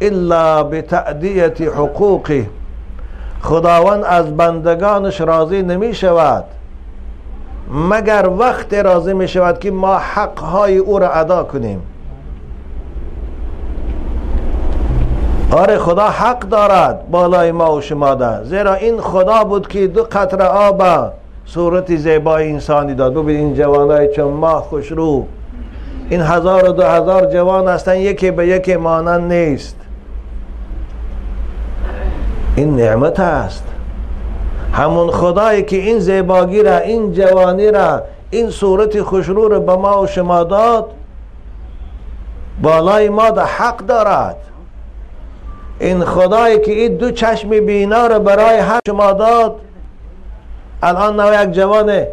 الا بتأدیة حقوقه. خداوند از بندگانش راضی نمی شود مگر وقت راضی می شود که ما حقهای او را ادا کنیم. آره خدا حق دارد بالای ما و شما ده، زیرا این خدا بود که دو قطره آب صورت زیبای انسانی داد. ببین این جوانای چون ماه خوشرو، این 1000 و 2000 جوان هستن، یکی به یکی مانند نیست. این نعمت است. همون خدایی که این زیباگی را، این جوانی را، این صورت خوشرو را به ما و شما داد، بالای ما ده حق دارد. این خدایی که این دو چشم بینا را برای هر شما داد. الان نو یک جوانه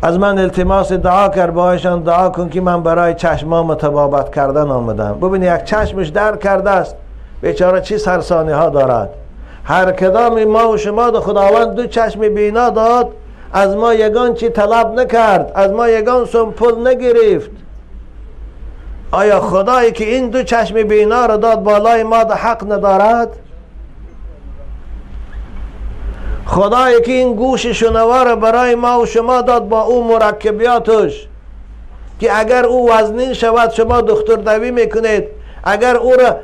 از من التماس دعا کرد، باهایشان دعا کن که من برای چشمام تبابت کردن آمدم. ببین یک چشمش در کرده است، بیچاره چی سرسانی ها دارد. هر کدام ما و شما ده خداوند دو چشم بینا داد، از ما یگان چی طلب نکرد، از ما یگان سم پول نگرفت. آیا خدایی که این دو چشم بینا را داد بالای ما ده حق ندارد؟ خدایی که این گوش شنوا را برای ما و شما داد با او مرکبیاتش که اگر او وزنین شود شما دکتر دوی میکنید، اگر او را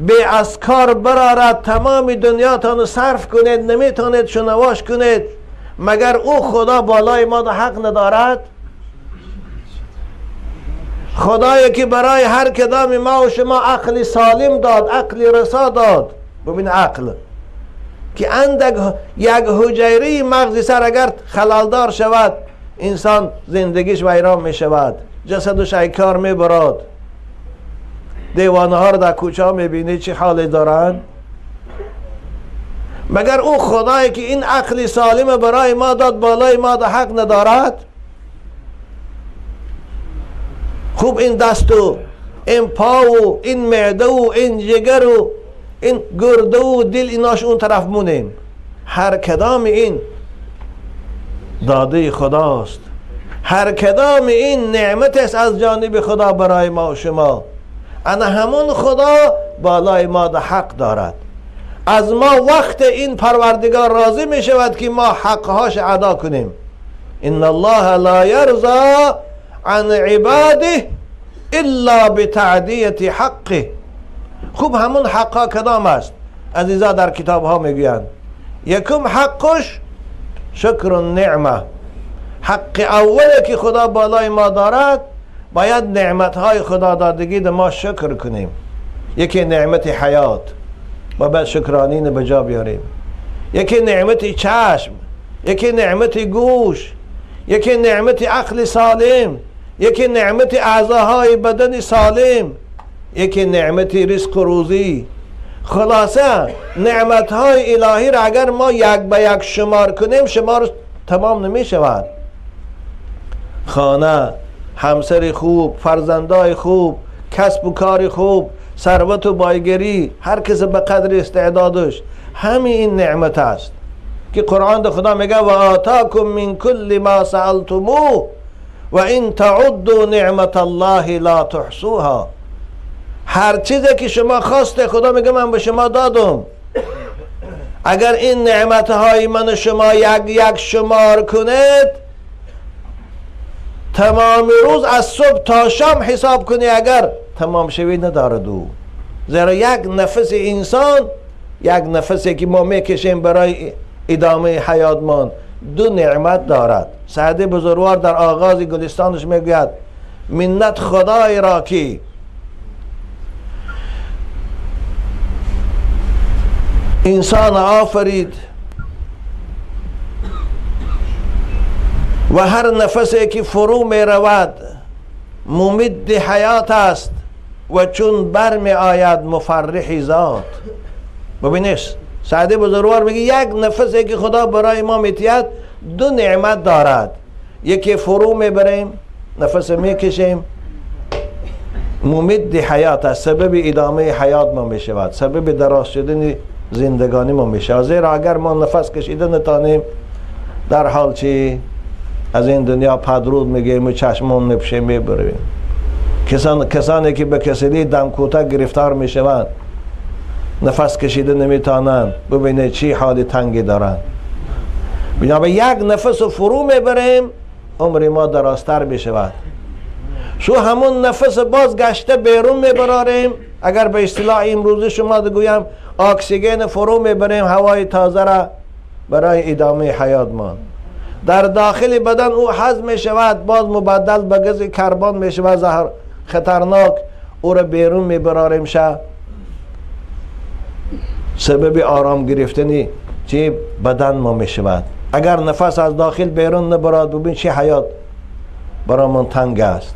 به از کار برارد تمام دنیاتان صرف کنید نمیتونید شنواش کنید، مگر او خدا بالای ما ده حق ندارد؟ خدایی که برای هر کدام ما و شما عقل سالم داد، عقل رسا داد. ببین عقل که اندک یک حجره مغز سر اگر خلالدار شود انسان زندگیش ویران می شود، جسدش کار می براد. دیوانه ها رو در کوچه ها می بینی چه حالی دارند. مگر او خدایی که این عقل سالم برای ما داد بالای ما ده حق ندارد؟ خوب این دست و این پا و این معده و این جگر و این گرده و دل ایناش اون طرف مونیم. هر کدام این داده خداست، هر کدام این نعمت است از جانب خدا برای ما و شما. انا همون خدا بالای ما ده حق دارد. از ما وقت این پروردگار راضی می شود که ما حقهاش ادا کنیم. ان الله لا یرضی عن عباده الا بتعدیة حقه. خوب همون حقها کدام است؟ عزیزا در کتاب ها میگویند یکم حقش شکر النعمه. حق اولی که خدا بالای ما دارد باید نعمت های خدا دادگی ده ما شکر کنیم. یکی نعمت حیات و باید شکرانی به جا بیاریم، یکی نعمت چشم، یکی نعمت گوش، یکی نعمت عقل سالم، یکی نعمت اعضاهای بدن سالم، یکی نعمت رزق و روزی. خلاصه نعمتهای الهی را اگر ما یک به یک شمار کنیم شمار تمام نمی شود. خانه، همسر خوب، فرزندای خوب، کسب و کار خوب، ثروت و بایگری، هر کس به قدر استعدادش، همین این نعمت است که قرآن ده خدا میگه و آتاکم من کل ما سألتموه و این تعدوا نعمت الله لا تحصوها. هر چیزی که شما خواسته خدا میگه من به شما دادم. اگر این نعمتهای من شما یک یک شمار کنید تمام روز از صبح تا شام حساب کنی اگر تمام شوی ندارد او. زیرا یک نفس انسان، یک نفسی که ما میکشیم برای ادامه حیاتمان، دو نعمت دارد. سعدی بزرگوار در آغاز گلستانش میگوید منت خدای را که انسان آفرید و هر نفسی که فرو می رود ممد حیات است و چون بر می آید مفرح ذات. ببینیش سعدی بزرگوار میگه یک نفسی که خدا برای ما میتید دو نعمت دارد. یکی فرو میبریم، نفس میکشیم، ممد حیات است، سبب ادامه حیات ما میشود، سبب دراز شدن زندگانی ما میشود. زیرا اگر ما نفس کشیده نتانیم در حال چی از این دنیا پدرود میگیم و چشمان میپشه میبریم. کسانی که به کسلی دم کوتاه گرفتار میشوند، نفس کشیده نمیتونند، ببینید چی حال تنگی دارند. بنابر یک نفس فرو میبریم، عمر ما درازتر میشود. شو همون نفس باز گشته بیرون میبراریم، اگر به اصطلاح امروزی شما بگویم اکسیژن فرو میبریم، هوای تازه را برای ادامه حیات ما. در داخل بدن او هضم میشود، باز مبدل به گاز کربن میشود، زهر خطرناک، او را بیرون میبراریم. شه سبب آرام گرفتنی چی بدن ما میشود. اگر نفس از داخل بیرون نبراد، ببین چه حیات برامون تنگ است.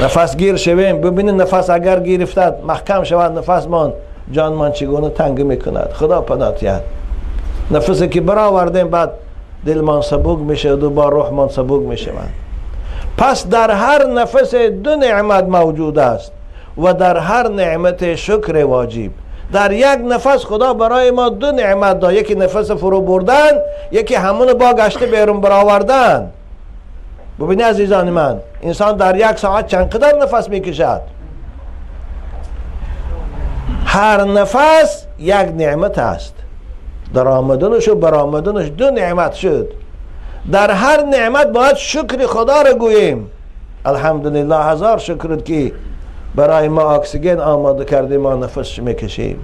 نفس گیر شویم، ببینید نفس اگر گرفتد محکم شود نفس مان، جان من چگونه تنگ میکند. خدا پناه دهد. نفسی که برآوردیم بعد دلمان سبک میشه و با روحمان سبک میشود. پس در هر نفس دو نعمت موجود است و در هر نعمت شکر واجب. در یک نفس خدا برای ما دو نعمت داد، یکی نفس فرو بردن، یکی همون با گشته بیرون برآوردن. ببینید عزیزان من، انسان در یک ساعت چند قدر نفس میکشد. هر نفس یک نعمت است. در آمدنش و برآمدنش دو نعمت شد. در هر نعمت باید شکر خدا را گوییم. الحمدلله، هزار شکر که برای ما اکسیژن آماده کردیم، ما نفس میکشیم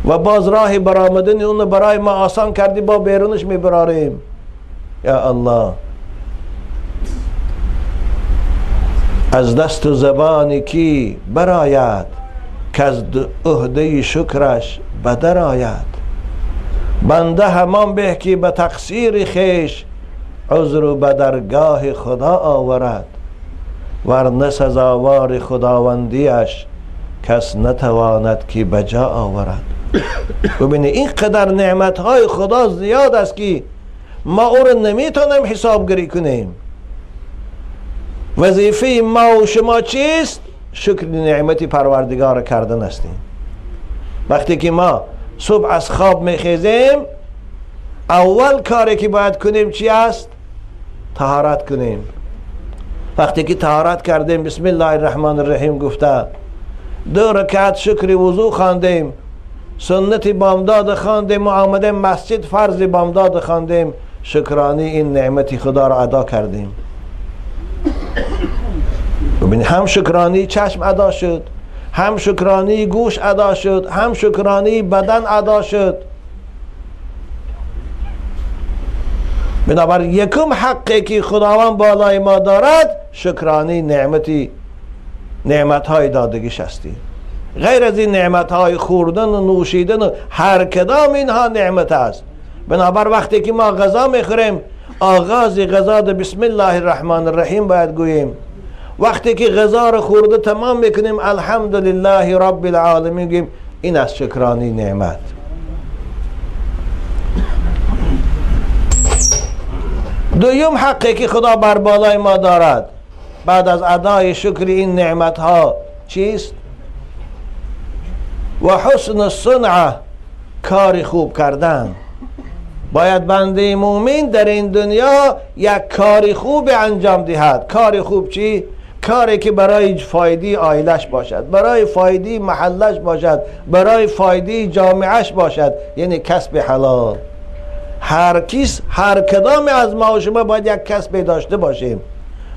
و باز راه برآمدن اون برای ما آسان کردی، با بیرونش میبراریم. یا الله، از دست و زبان کی براید که از عهده شکرش بدر آید. بنده همان به که به تقصیر خویش عذر و به درگاه خدا آورد، ورنه سزاوار خداوندیش کس نتواند که به جا آورد. ببینید اینقدر نعمتهای خدا زیاد است که ما او را نمیتونیم حسابگیری کنیم. وظیفه ما و شما چیست؟ شکر نعمت پروردگار کردن هستیم. وقتی که ما صبح از خواب میخیزیم، اول کاری که باید کنیم چی است؟ طهارت کنیم. وقتی که طهارت کردیم، بسم الله الرحمن الرحیم گفته، دو رکعت شکر وضو خواندیم، سنت بامداد خواندیم و آمدیم مسجد فرض بامداد خواندیم، شکرانی این نعمت خدا را ادا کردیم. ببین، هم شکرانی چشم ادا شد، هم شکرانی گوش ادا شد، هم شکرانی بدن ادا شد. بنابر یکم حقی که خداوند بالای ما دارد شکرانی نعمت های دادگیش هستیم. غیر از این نعمت های خوردن و نوشیدن و هر کدام اینها نعمت است. بنابر وقتی که ما غذا میخوریم، آغاز غذا بسم الله الرحمن الرحیم باید گوییم. وقتی که غذا رو خورده تمام میکنیم، الحمدلله رب العالمین گوییم. این از شکرانی نعمت. دوم حقی که خدا بر بالای ما دارد بعد از ادای شکر این نعمت ها چیست؟ و حسن الصنعه، کار خوب کردن. باید بنده مومن در این دنیا یک کار خوب انجام دهد. کار خوب چی؟ کاری که برای فایده عائلش باشد، برای فایده محلش باشد، برای فایده جامعهش باشد، یعنی کسب حلال. هر کس، هر کدام از ما و شما باید یک کسب داشته باشیم،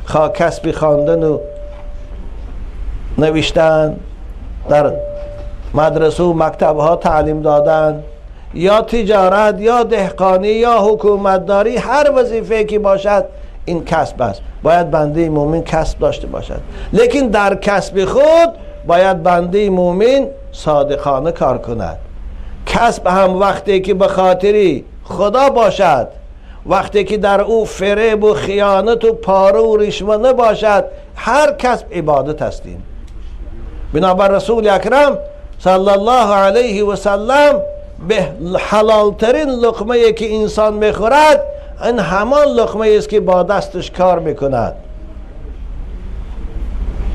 خواه کسب خواندن و نوشتن، در مدرسه و مکتب ها تعلیم دادن، یا تجارت، یا دهقانی، یا حکومتداری، هر وظیفه که باشد این کسب است. باید بنده مومن کسب داشته باشد، لیکن در کسب خود باید بنده مومن صادقانه کار کند. کسب هم وقتی که به خاطری خدا باشد، وقتی که در او فریب و خیانت و پاره و رشوه نباشد، هر کسب عبادت هستیم. بنابر رسول اکرم صلی الله علیه و سلم به حلالترین لقمه که انسان میخورد این همان لقمه است که با دستش کار میکند،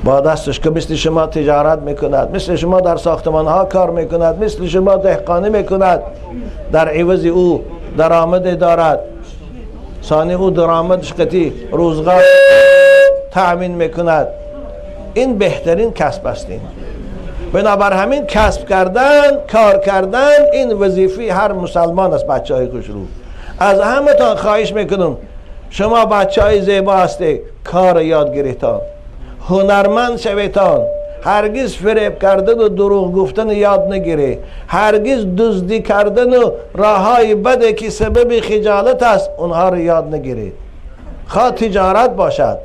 با دستش که مثل شما تجارت میکند، مثل شما در ساختمان ها کار میکند، مثل شما دهقانی میکند، در عوض او درآمد دارد، ثانی او درآمدش قطعی روزگار تأمین میکند. این بهترین کسب است. این بنابر همین کسب کردن، کار کردن، این وظیفه هر مسلمان است. بچه های خوشرو، از همه تان خواهش میکنم، شما بچه های زیبا هستید، کار یاد گیریتان، هنرمند شویتان، هرگز فریب کردن و دروغ گفتن یاد نگیری، هرگز دزدی کردن و راههای بده که سبب خجالت است اونها رو یاد نگیرید. خواه تجارت باشد،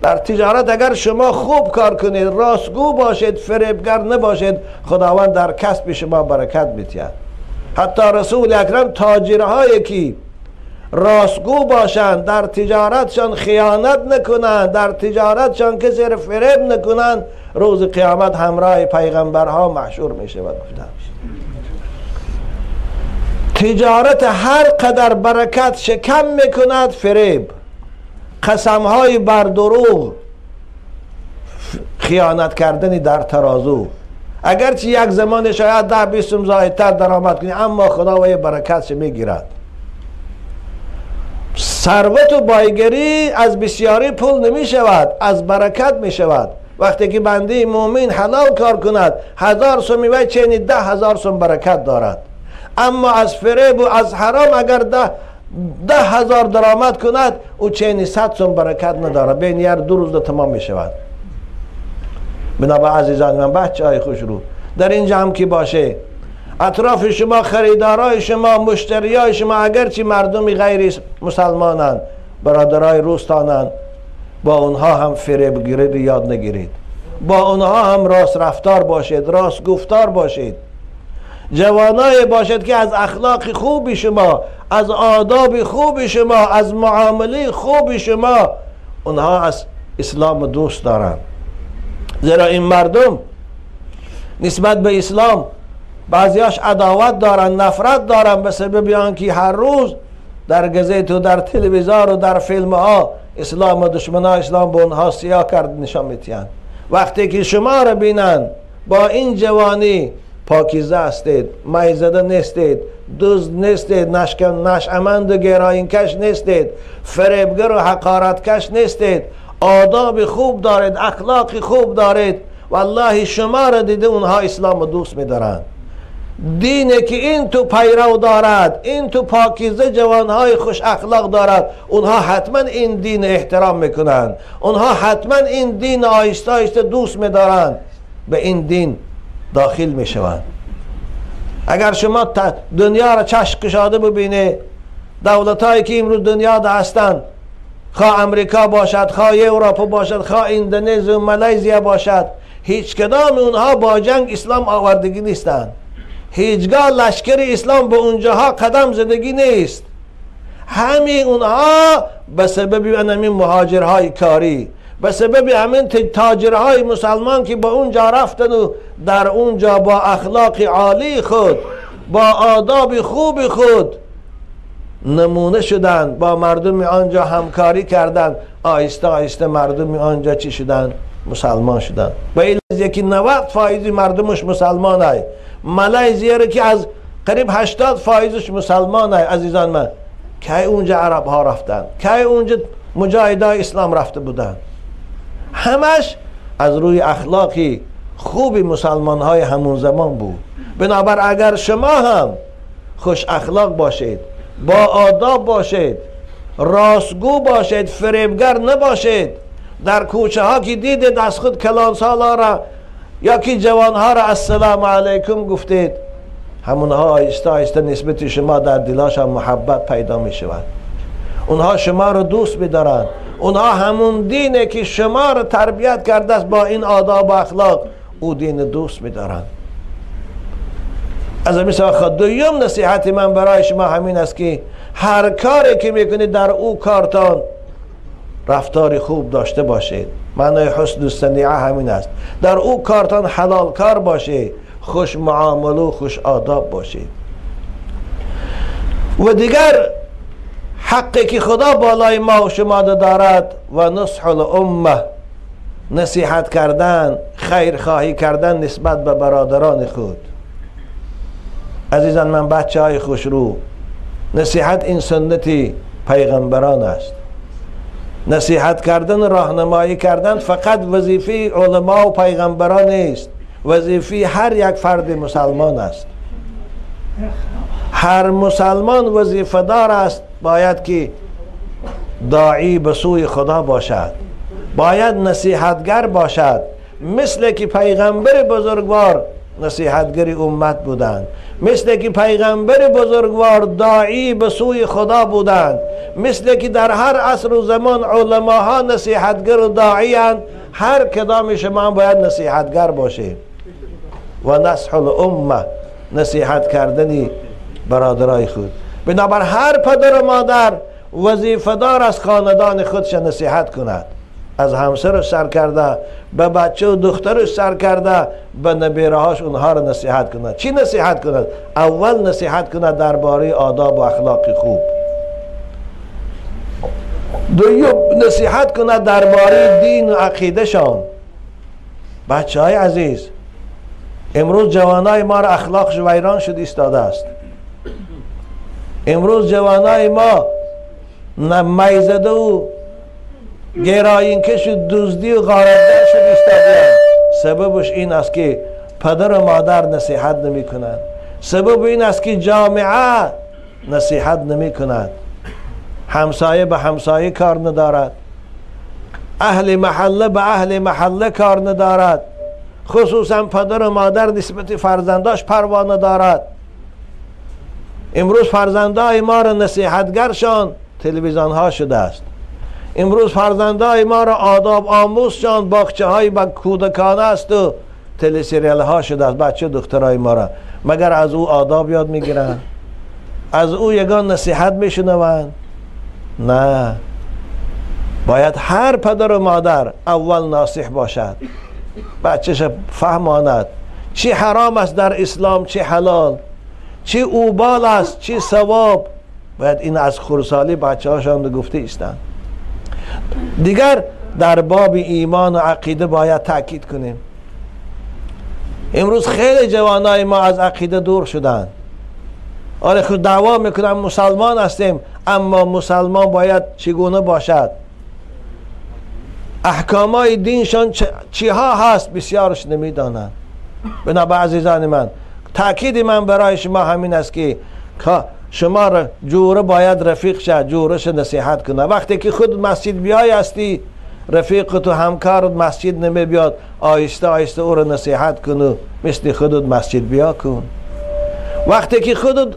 در تجارت اگر شما خوب کار کنید، راستگو باشید، فریبگر نباشید، خداوند در کسب شما برکت می‌دهد. حتی رسول اکرم تاجرهایی که راستگو باشند، در تجارتشان خیانت نکنند، در تجارتشان کسی را فریب نکنند، روز قیامت همراه پیغمبرها محشور می شود. گفتند تجارت هر قدر برکت شکم میکند، فریب، قسمهای بر دروغ، خیانت کردن در ترازو، اگرچه یک زمان شاید 10-20 زایدتر درآمد کنی، اما خدا و برکتش میگیرد. ثروت و بایگری از بسیاری پول نمی شود، از برکت می شود. وقتی که بنده مومن حلال کار کند، 1000 سومی و چنین 10,000 سوم برکت دارد. اما از فریب و از حرام اگر 10,000 درآمد کند، او چنین 100 سوم برکت ندارد، بین یار 2 روز تمام می شود. بنابر عزیزان من، بچه های خوش رو، در اینجا هم که باشه، اطراف شما، خریدارای شما، مشتریای شما، اگرچه مردمی غیر مسلمانند، برادرای روستانند، با اونها هم فریب گیرید یاد نگیرید، با اونها هم راست رفتار باشید، راست گفتار باشید، جوانای باشد که از اخلاق خوب شما، از آداب خوب شما، از معامله خوب شما، اونها از اسلام دوست دارند. زیرا این مردم نسبت به اسلام بعضیاش عداوت دارن، نفرت دارن، به سبب آنکه هر روز در گزیت و در تلویزیون و در فیلم ها اسلام و دشمنان اسلام به اونها سیاه کرد نشان میتین. وقتی که شما را بینن با این جوانی پاکیزه هستید، میزده نیستید، دزد نیستید، نشأمند و گرایینکش نیستید، فریبگر و حقارتکش نیستید، آداب خوب دارید، اخلاق خوب دارید، والله شما را دیده اونها اسلام دوست میدارند. دینی که این تو پیرو دارد، این تو پاکیزه جوانهای خوش اخلاق دارد، اونها حتما این دین احترام میکنند، اونها حتما این دین آهسته آهسته دوست میدارند، به این دین داخل میشوند. اگر شما دنیا را چشم کشاده ببینه، دولتهایی که امروز دنیا ده هستند، خواه امریکا باشد، خواه اروپا باشد، خواه اندونزی و مالزیا باشد، هیچ کدام اونها با جنگ اسلام آوردگی نیستند. هیچگاه لشکر اسلام به اونجاها قدم زدگی نیست. همین اونها به سبب همین مهاجرهای کاری، به سبب همین تاجرهای مسلمان که به اونجا رفتن و در اونجا با اخلاق عالی خود، با آداب خوب خود نمونه شدن، با مردم آنجا همکاری کردن، آهسته آهسته مردم آنجا چی شدن؟ مسلمان شدن. به این یکی 90% مردمش مسلمان های. مالزیا رو که از قریب 80% مسلمان های. عزیزان من، کی اونجا عرب ها رفتن، کی اونجا مجاهدای اسلام رفته بودن؟ همش از روی اخلاقی خوب مسلمان های همون زمان بود. بنابر اگر شما هم خوش اخلاق باشید، با آداب باشید، راستگو باشید، فریبگر نباشید، در کوچه ها که دیدید از خود کلانسالا را یا که جوانها را السلام علیکم گفتید، همونها آهسته آهسته نسبت شما در دلاشان محبت پیدا می شود. اونها شما را دوست می دارند. اونها همون دینه که شما را تربیت کرده است با این آداب و اخلاق، او دین دوست می دارند. از همین سبب دویم نصیحت من برای شما همین است که هر کاری که میکنید در او کارتان رفتار خوب داشته باشید. معنای حسن الصنیعه همین است. در او کارتان حلال کار باشید، خوش معامله و خوش آداب باشید. و دیگر حقی که خدا بالای ما و شما دارد و نصح الامه، نصیحت کردن، خیرخواهی کردن نسبت به برادران خود. عزیزان من، بچه های خوشرو، نصیحت این سنت پیغمبران است. نصیحت کردن، راهنمایی کردن فقط وظیفه علما و پیغمبران نیست، وظیفه هر یک فرد مسلمان است. هر مسلمان وظیفه دار است، باید که داعی به سوی خدا باشد، باید نصیحتگر باشد، مثل که پیغمبر بزرگوار نصیحتگر امت بودند، مثل که پیغمبر بزرگوار داعی به سوی خدا بودند، مثل که در هر عصر و زمان علماها نصیحتگر و داعی اند، هر کدام شما باید نصیحتگر باشیم. و نصح الامه، نصیحت کردنی برادرای خود. بنابر هر پدر و مادر وظیفه دار از خاندان خودش نصیحت کند، از همسرش سر کرده به بچه و دخترش سر کرده به نبیرهاش، اونها را نصیحت کند. چی نصیحت کند؟ اول نصیحت کند درباره آداب و اخلاق خوب، دوم نصیحت کند درباره دین و عقیده شان. بچه های عزیز، امروز جوانای ما را اخلاقش ویران شد ایستاده است. امروز جوانای ما میزده و گرایینکش و دزدی و غارتگر شد ایستاده‌اند. سببش این است که پدر و مادر نصیحت نمی کنند. سبب این است که جامعه نصیحت نمی کند. همسایه به همسایه کار ندارد، اهل محله به اهل محله کار ندارد، خصوصا پدر و مادر نسبت فرزنداش پروا ندارد. امروز فرزندای ما را نصیحتگرشان تلویزیون ها شده است. امروز فرزندای ما را آداب آموزشان باغچه های با کودکانه است و تلسریال ها شده است. بچه دخترای ما را مگر از او آداب یاد میگیرند؟ از او یگان نصیحت میشنوند؟ نه. باید هر پدر و مادر اول ناصح باشد، بچهش فهماند چی حرام است در اسلام، چی حلال، چی اوبال است، چی ثواب. باید این از خردسالی بچه هاشان گفته ایستند. دیگر در باب ایمان و عقیده باید تاکید کنیم. امروز خیلی جوانای ما از عقیده دور شدند. آره خود دعوا میکنن مسلمان هستیم، اما مسلمان باید چگونه باشد؟ احکامای دینشان چیها هست بسیارش نمیدانند. بنابر عزیزان من، تاکید من برای شما همین است که شما را جوره باید رفیق شد، جورش نصیحت کنه. وقتی که خود مسجد بیای هستی، رفیق تو همکار مسجد نمی بیاد، آهسته آهسته او را نصیحت کن، مثل خودت مسجد بیا کن. وقتی که خودت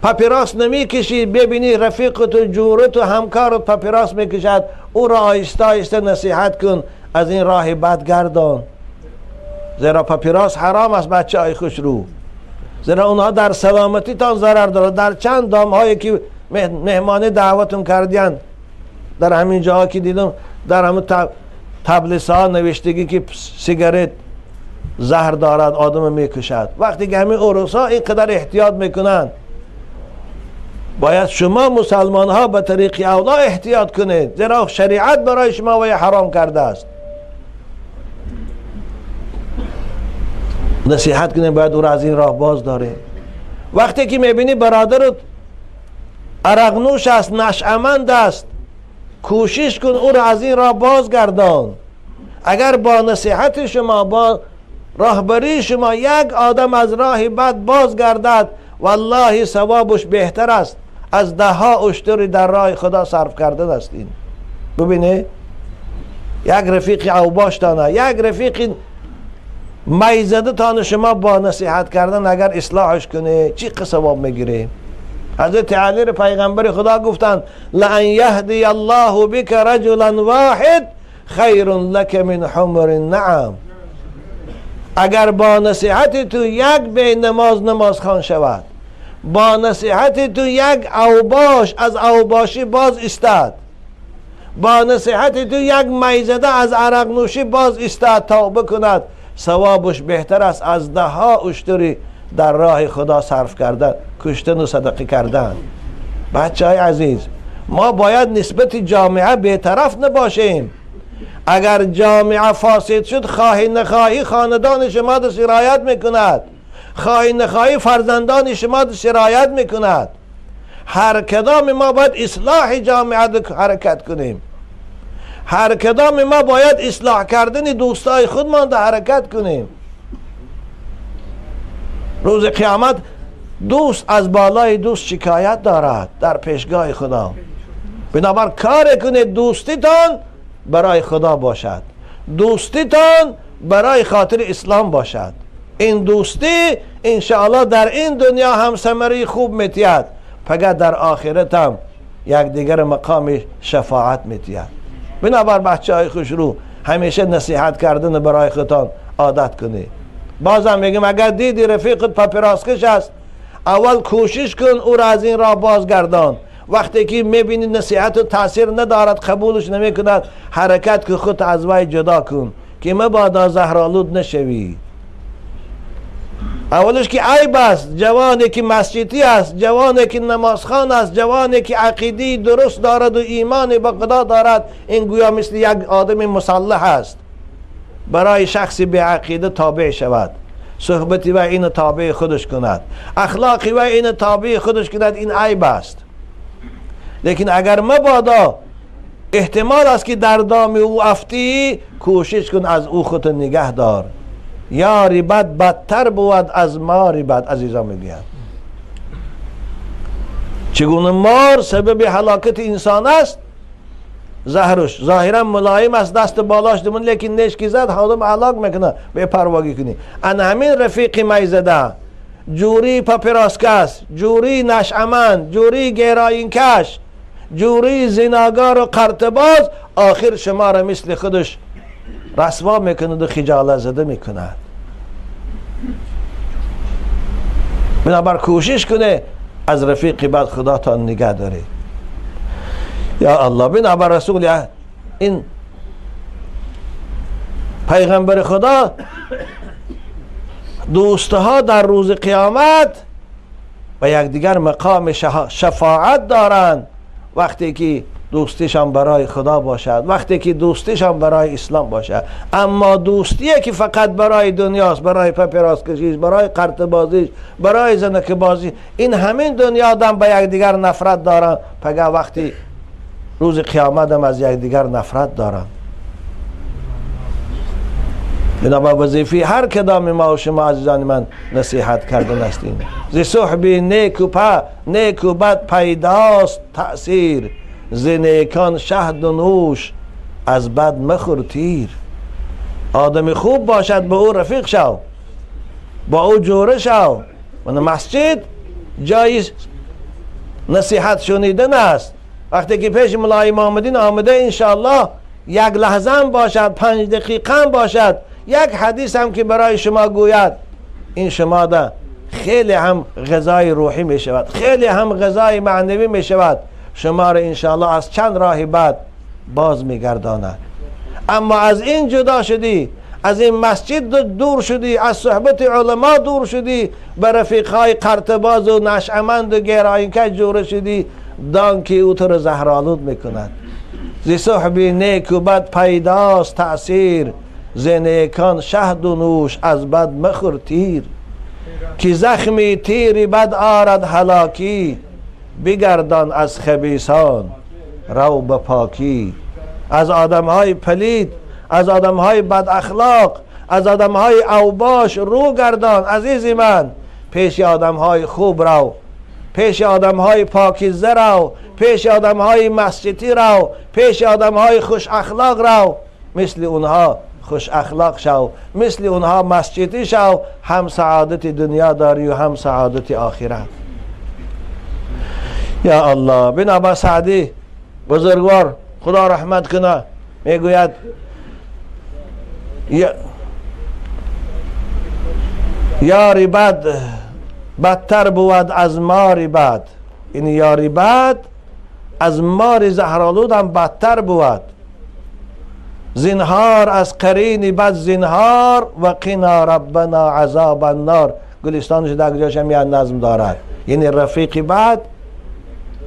پاپیراس نمی کشی، ببینی رفیق تو جوره تو همکارت پاپیراس میکشد، او را آهسته آهسته نصیحت کن، از این راه بد گردان. زیرا پاپیراس حرام است بچه های خوش رو، زیرا اونها در سلامتی تان ضرر داره. در چند دام هایی که مهمانی دعوتون کردین، در همین جاها که دیدم، در همین تبلیس ها نوشتگی که سیگارت زهر دارد، آدم میکشد. وقتی که همین عروس ها اینقدر احتیاط میکنن، باید شما مسلمان ها به طریق اولا احتیاط کنید، زیرا شریعت برای شما و حرام کرده است. نصیحت کنیم، باید او را از این راه باز داره. وقتی که میبینی برادرت عرق نوش است، نشأمند است، کوشش کن او را از این راه بازگردان. اگر با نصیحت شما، با راهبری شما یک آدم از راه بد بازگردد، والله ثوابش بهتر است از ده ها اشتری در راه خدا صرف کردن است. این ببینه، یک رفیق اوباش دانه، یک رفیق میزده تان شما با نصیحت کردن اگر اصلاحش کنه چی ثواب میگیره؟ حضرت علی پیغمبر خدا گفتند لئن یهدی الله بک رجلا واحد خیر لک من حمر النعم. اگر با نصیحت تو یک به نماز نماز خوان شود، با نصیحت تو یک اوباش از اوباشی باز ایستاد، با نصیحت تو یک میزده از عرق نوشی باز ایستاد، توبه کند، ثوابش بهتر است از ده ها اشتری در راه خدا صرف کردن، کشتن و صدقه کردن. بچه های عزیز، ما باید نسبت جامعه بیطرف نباشیم. اگر جامعه فاسد شد، خواهی نخواهی خاندان شما در سرایت میکند، خواهی نخواهی فرزندان شما در سرایت میکند. هر کدام ما باید اصلاح جامعه حرکت کنیم. هر کدام ما باید اصلاح کردن دوستای خودمان در حرکت کنیم. روز قیامت دوست از بالای دوست شکایت دارد در پیشگاه خدا. بنابر کار کنید دوستیتان برای خدا باشد، دوستیتان برای خاطر اسلام باشد. این دوستی انشاءالله در این دنیا هم ثمره خوب میتید، فقط در آخرت هم یکدیگر مقام شفاعت میتید. بنابر بچه های خوشرو همیشه نصیحت کردن برای خودتان عادت کنید. بازم میگم اگر دیدی رفیقت پاپیراسکش است، اول کوشش کن او را از این راه بازگردان. وقتی که میبینی نصیحت تاثیر ندارد، قبولش نمیکند، حرکت که خود از وی جدا کن که مبادا زهرآلود نشوی. اولش که عیب است جوانی که مسجدی است، جوانی که نمازخوان است، جوانی که عقیده درست دارد و ایمان به خدا دارد، این گویا مثل یک آدم مسلح است، برای شخصی به عقیده تابع شود، صحبتی و این تابع خودش کند، اخلاقی و این تابع خودش کند، این عیب است. لیکن اگر مبادا احتمال است که در دام او افتی، کوشش کن از او خود نگه دار. یاری بد بدتر بود از ماری بد. عزیزان میگویند چگونه مار سبب هلاکت انسان است، زهرش ظاهرا ملایم است، دست بالاش دمون، لیکن نیش که زد آدم هلاک میکنه، به پرواگی کنی. ان همین رفیق میزده جوری پاپیراسکس، جوری نشعمند، جوری گراینکش، جوری زناگار و قرتباز، آخر شما را مثل خودش رسوا میکند و خجالت زده میکند. بنابر کوشش کنه از رفیق بد خدا تا نگه داره. یا الله. بنابر رسول این پیغمبر خدا دوستها در روز قیامت و یکدیگر مقام شفاعت دارند. وقتی که دوستیشان برای خدا باشد، وقتی که دوستیشان برای اسلام باشد. اما دوستیه که فقط برای دنیاست، برای پاپیراس کشیش، برای قرط بازیش، برای زنک بازی، این همین دنیا آدم به یکدیگر نفرت دارند، پگه وقتی روز قیامت هم از یکدیگر نفرت دارند. بنابر وظیفه هر کدام ما و شما عزیزان من نصیحت کردن هستیم. ز صحبی نیک و نیک و بد پیداست تأثیر، ز نیکان شهد و نوش از بد مخور تیر. آدم خوب باشد با او رفیق شو، با او جوره شو. و مسجد جای نصیحت شنیدن است. وقتی که پیش ملا امام الدین آمده، انشاءالله یک لحظه هم باشد، 5 دقیقه هم باشد، یک حدیث هم که برای شما گوید، این شما ده خیلی هم غذای روحی می شود، خیلی هم غذای معنوی می شود، شما را انشاءالله از چند راه بعد باز می گرداند. اما از این جدا شدی، از این مسجد دور شدی، از صحبت علما دور شدی، به رفیقهای قرتباز و نشعمند و گراینکش جور شدی، دان که او تو را زهرآلود میکند. ز صحبی نیک و بد پیداست تأثیر، ز نیکان شهد و نوش از بد مخور تیر. که زخمی تیر بد آرد هلاکی، بگردان از خبیثان رو به پاکی. از آدمهای پلید، از آدمهای بد اخلاق، از آدمهای اوباش رو گردان. عزیز من، پیش آدمهای خوب رو، پیش آدمهای پاکیزه رو، پیش آدمهای مسجدی رو، پیش آدمهای خوش اخلاق رو. مثل اونها خوش اخلاق شو، مثل اونها مسجدی شو، هم سعادت دنیا داری و هم سعادت آخرت. یا الله. بنابر سعدی بزرگوار خدا رحمت کنه میگوید یاری بد بدتر بود از ماری بد. این یاری بد از مار زهرآلود هم بدتر بود. زنهار از قرین بد زنهار، و قنا ربنا عذاب النار. گلستانش در جاش هم یه نظم دارد. یعنی رفیق بد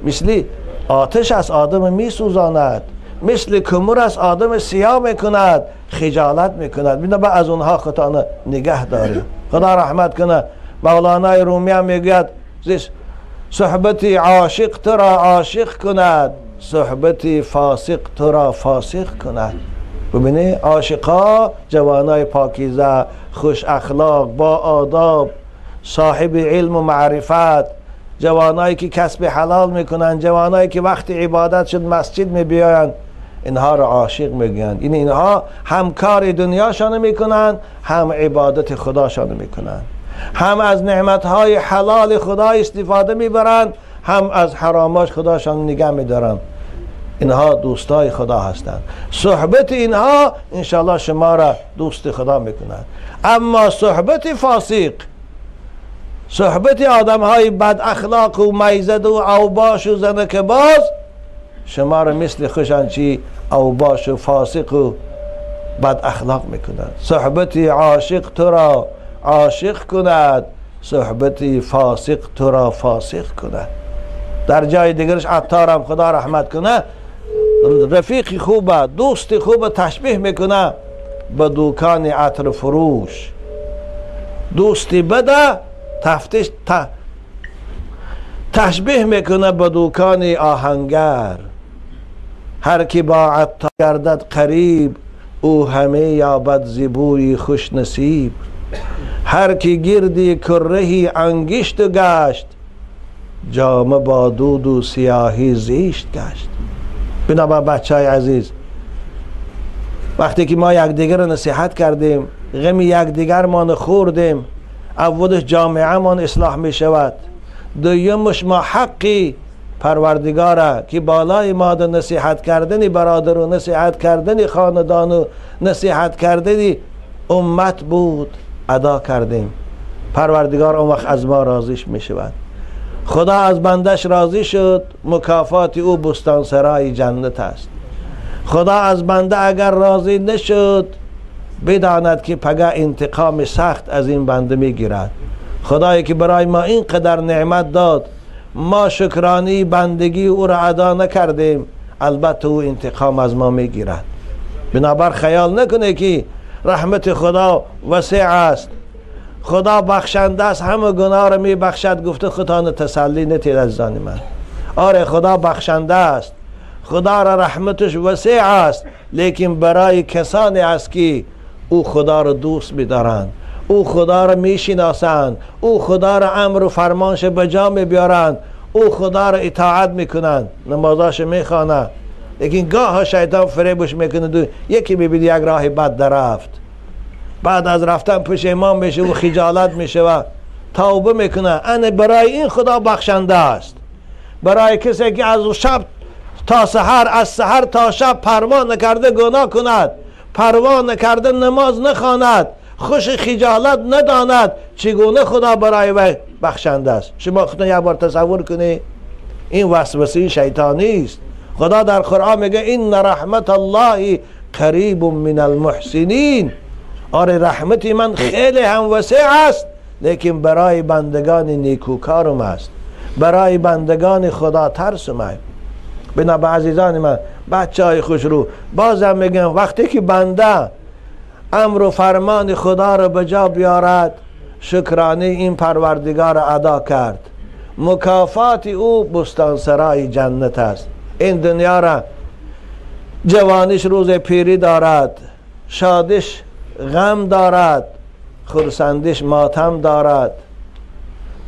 مثل آتش از آدم میسوزاند، مثل کمر از آدم سیاه میکند، خجالت میکند. بنابر از اونها خودتان نگه دارید. خدا رحمت کنه مولانا رومی هم میگوید صحبت عاشق تو را عاشق کند، صحبت فاسق تو را فاسق کند. ببینی عاشقا جوانای پاکیزه، خوش اخلاق، با آداب، صاحب علم و معرفت، جوانایی که کسب حلال میکنن، جوانایی که وقت عبادت شد مسجد میبیایند، اینها را عاشق میگن. این اینها هم کار دنیاشان میکنن، هم عبادت خداشان میکنن، هم از نعمتهای حلال خدا استفاده میبرند، هم از حراماش خداشان نگه میدارند. اینها دوستای خدا هستند. صحبت اینها انشاءالله شما را دوست خدا میکنند. اما صحبت فاسق، صحبت آدم های بد اخلاق و میزد و اوباش و زنک باز، شما را مثل خوشان چی اوباش و فاسق و بد اخلاق میکنند. صحبت عاشق تو را عاشق کند، صحبت فاسق تو را فاسق کند. در جای دیگرش عطارم خدا رحمت کنه، رفیق خوبه، دوست خوبه تشبیه میکنه به دوکان عطر فروش. دوستی بده تفتیش تشبیه میکنه به دوکان آهنگر. هر کی با عطار گردد قریب، او همه یابد زیبوی خوش نصیب. هر کی گردی کرهی انگشت گشت، جامه با دود و سیاهی زیشت گشت. بنابر بچه های عزیز، وقتی که ما یکدیگر را نصیحت کردیم، غم یکدیگر مان خوردیم، اولش جامعه مان اصلاح می شود، دویمش ما حقی پروردگاره که بالای ما در نصیحت کردن برادر و نصیحت کردن خاندان و نصیحت کردن امت بود، ادا کردیم. پروردگار اون وقت از ما راضیش می شود. خدا از بندش راضی شد، مکافات او بستان سرای جنت است. خدا از بنده اگر راضی نشد، بداند که پگه انتقام سخت از این بنده میگیرد. خدایی که برای ما اینقدر نعمت داد، ما شکرانی بندگی او را ادا نکردیم، البته او انتقام از ما میگیرد. بنابر خیال نکنه که رحمت خدا وسیع است، خدا بخشنده است، همه گناه را میبخشد، گفته خدا تسلی نتید عزیزان من. آره خدا بخشنده است، خدا را رحمتش وسیع است، لیکن برای کسانی است که او خدا را دوست می‌دارند، او خدا را میشناسند، او خدا را امر و فرمانش به جا می‌بیارند، او خدا را اطاعت میکنند، نمازاش میخوانند. لیکن گاه شیطان فریبش میکنه، یکی میبینی یک راه بد درفت، بعد از رفتن پشیمان میشه و خجالت میشه و توبه میکنه. انا برای این خدا بخشنده است. برای کسی که از شب تا سحر، از سحر تا شب پروا نکرده گناه کند، پروا نکرده نماز نخواند، خوش خجالت نداند، چگونه خدا برای وی بخشنده است؟ شما خودتون یک بار تصور کنی، این وسوسه شیطانی است. خدا در قرآن میگه ان رحمت الله قریب من المحسنین. آره رحمت من خیلی هم وسیع است، لیکن برای بندگان نیکوکارم است، برای بندگان خدا ترسم است. بنابر عزیزان من، بچه های خوش رو، بازم میگم وقتی که بنده امر و فرمان خدا رو به جا بیارد، شکرانه این پروردگار را ادا کرد، مکافات او بستانسرای جنت است. این دنیا را جوانش روز پیری دارد، شادش غم دارد، خرسندش ماتم دارد،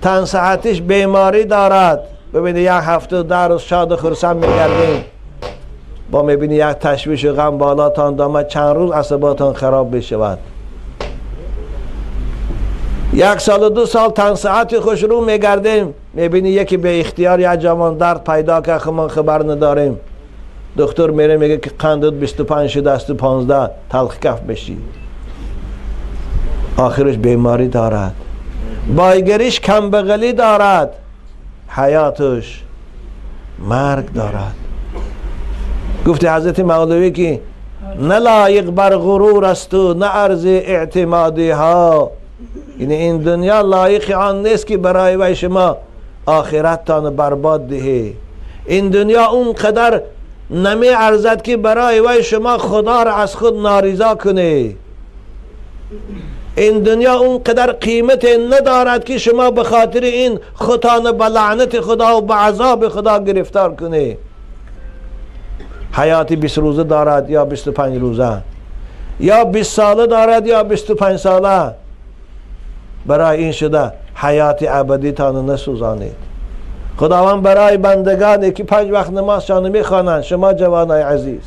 تن صحتش بیماری دارد. ببینید یک هفته 10 روز شاد و خرسند میگردیم، با میبینی یک تشویش و غم بالاتان دامد، چند روز عصباتان خراب بشود. 1 سال و 2 سال تن صحت خوش رو میگردیم، میبینی یکی به اختیار یک جوان درد پیدا که خمان خبر نداریم، دکتر میره میگه که قندت 25 شده است و 15، تلخ کف بشی. آخرش بیماری دارد، بایگریش کم بغلی دارد، حیاتش مرگ دارد. گفت حضرت مولوی که نه لایق بر غرور است و نه عرض اعتمادی ها. یعنی این دنیا لایق آن نیست که برای وی شما آخرتتان برباد دهی. این دنیا اونقدر نمی ارزد که برای وی شما خدا را از خود ناریزا کنی. این دنیا اونقدر قیمت ندارد که شما به خاطر این خودتان به لعنت خدا و به عذاب خدا گرفتار کنی. حیات 20 روزه دارد یا 25 روزه، یا 20 ساله دارد یا 25 ساله. برای این شده حیات ابدی تان نسوزانید. خداوند برای بندگانی که 5 وقت نمازشان میخوانند، شما جوانای عزیز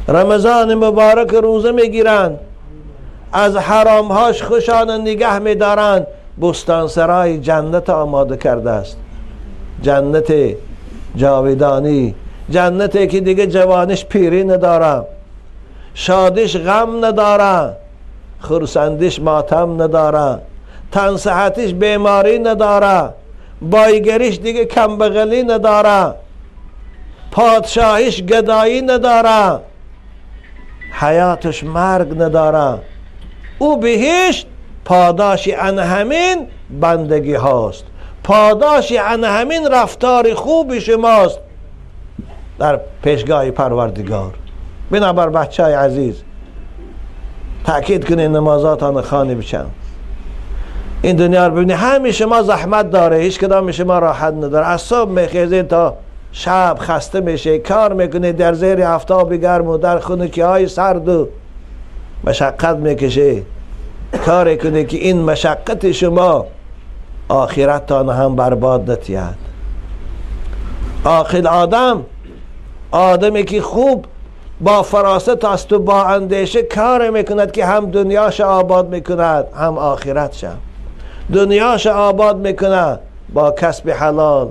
رمضان مبارک روزه میگیرند، از حرامهاش خوشان نگه میدارند، بستانسرای جنت آماده کرده است. جنت جاودانی، جنتی که دیگه جوانش پیری نداره، شادیش غم نداره، خرسندیش ماتم نداره، تن صحتش بیماری نداره، بایگریش دیگه کمبغلی نداره، پادشاهیش گدایی نداره، حیاتش مرگ نداره. او بهشت پاداش ان همین بندگی هاست، پاداش ان همین رفتار خوب شماست در پیشگاه پروردگار. بنابر بچه های عزیز تأکید کنید نمازاتان خانه بچن. این دنیا رو ببینید، همه شما زحمت داره، هیچ کدام شما راحت نداره. از صبح میخیزید تا شب خسته میشه، کار میکنید در زیر آفتاب گرم و در خنکی های سرد و مشقت میکشه. کار کنید که این مشقت شما آخرتتان هم برباد نتید. عاقل آدم، آدمی که خوب با فراست است و با اندیشه کار میکند که هم دنیاش آباد میکند هم آخرتش. دنیاش آباد میکنه با کسب حلال،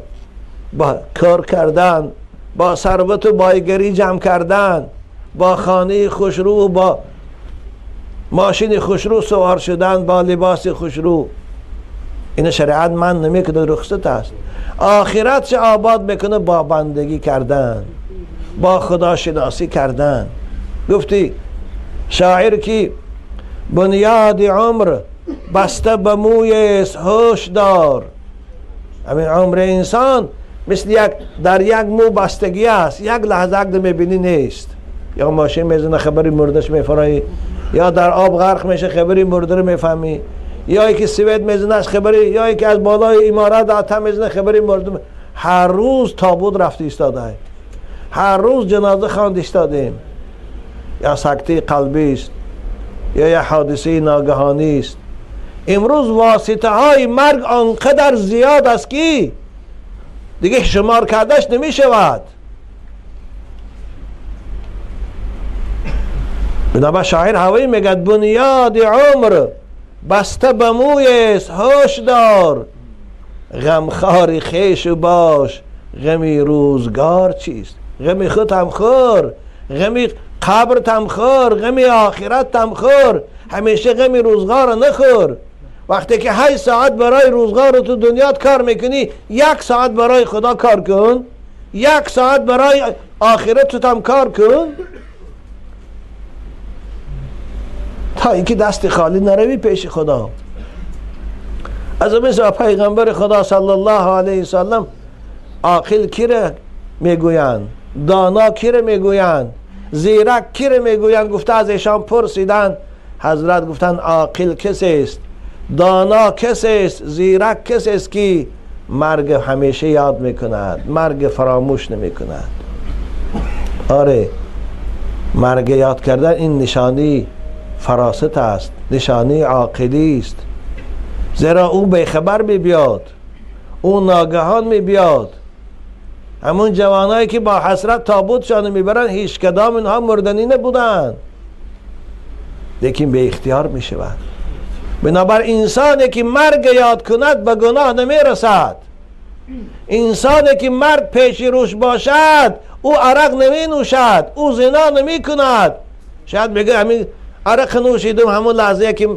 با کار کردن، با ثروت و بایگری جمع کردن، با خانه خوشرو، با ماشین خوشرو سوار شدن، با لباس خوشرو. این شریعت من نمیکنه، رخصت است. آخرتش آباد میکنه با بندگی کردن، با خداشناسی کردن. گفتی شاعر کی بنیاد عمر بسته به موی هوش دار. همین عمر انسان مثل یک در یک مو بستگی است، یک لحظه اگه میبینی نیست. یا ماشین میزنه خبری مردش میفرایی، یا در آب غرق میشه خبری مرده رو میفهمی، یا یکی سوید میزنه از خبری، یا یکی از بالای عمارت آتم میزنه خبری مرده. هر روز تابوت رفته ایستاده، هر روز جنازه خواند ایستادیم. یا سکته قلبی است یا یه حادثه ناگهانی است. امروز واسطه های مرگ آنقدر زیاد است که دیگه شمار کردش نمی شود. بنابر شاعر هوایی میگه بنیاد عمر بسته به موی است هوش دار، غمخوار خویش باش غمی روزگار چیست. غمی خود هم خور، غمی قبرت هم خور، غمی آخرت هم خور، همیشه غمی روزگار نخور. وقتی که 8 ساعت برای روزگار تو دنیات کار میکنی، 1 ساعت برای خدا کار کن، 1 ساعت برای آخرت هم کار کن، تا اینکه دست خالی نروی پیش خدا. از مثل پیغمبر خدا صلی الله علیه وسلم عاقل کی را میگویند، دانا کی را میگویند، زیرک کی را میگویند؟ گفته از ایشان پرسیدند، حضرت گفتند عاقل کسی است، دانا کسی است، زیرک کسی است که مرگ همیشه یاد میکند، مرگ فراموش نمیکند. آره، مرگ یاد کردن این نشانی فراست است، نشانی عاقلی است. زیرا او بیخبر می بیاد، او ناگهان می بیاد. همون جوانایی که با حسرت تابوتشان میبرن هیچ کدام اینها مردنی نبودن، لیکن به اختیار می شود. بنابر انسانی که مرگ یاد کند به گناه نمی رسد. انسانی که مرگ پیش روش باشد او عرق نمی نوشد، او زنا نمی کند. شاید بگه همین عرق نوشیدم، همون لحظه که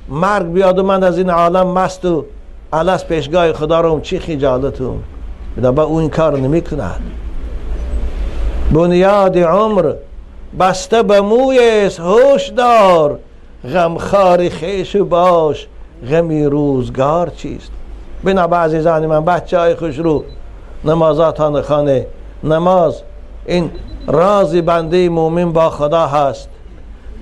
مرگ بیاد و من از این عالم مست و الست پیشگاه خدا روم، چی خجالتم. بنابر او این کار نمی کند. بنیاد عمر بسته به موی است هوش دار، غمخوار خویش باش غمی روزگار چیست. بنابر عزیزان من، بچه های خوشرو، نمازاتان خانه. نماز این راز بنده مومن با خدا هست.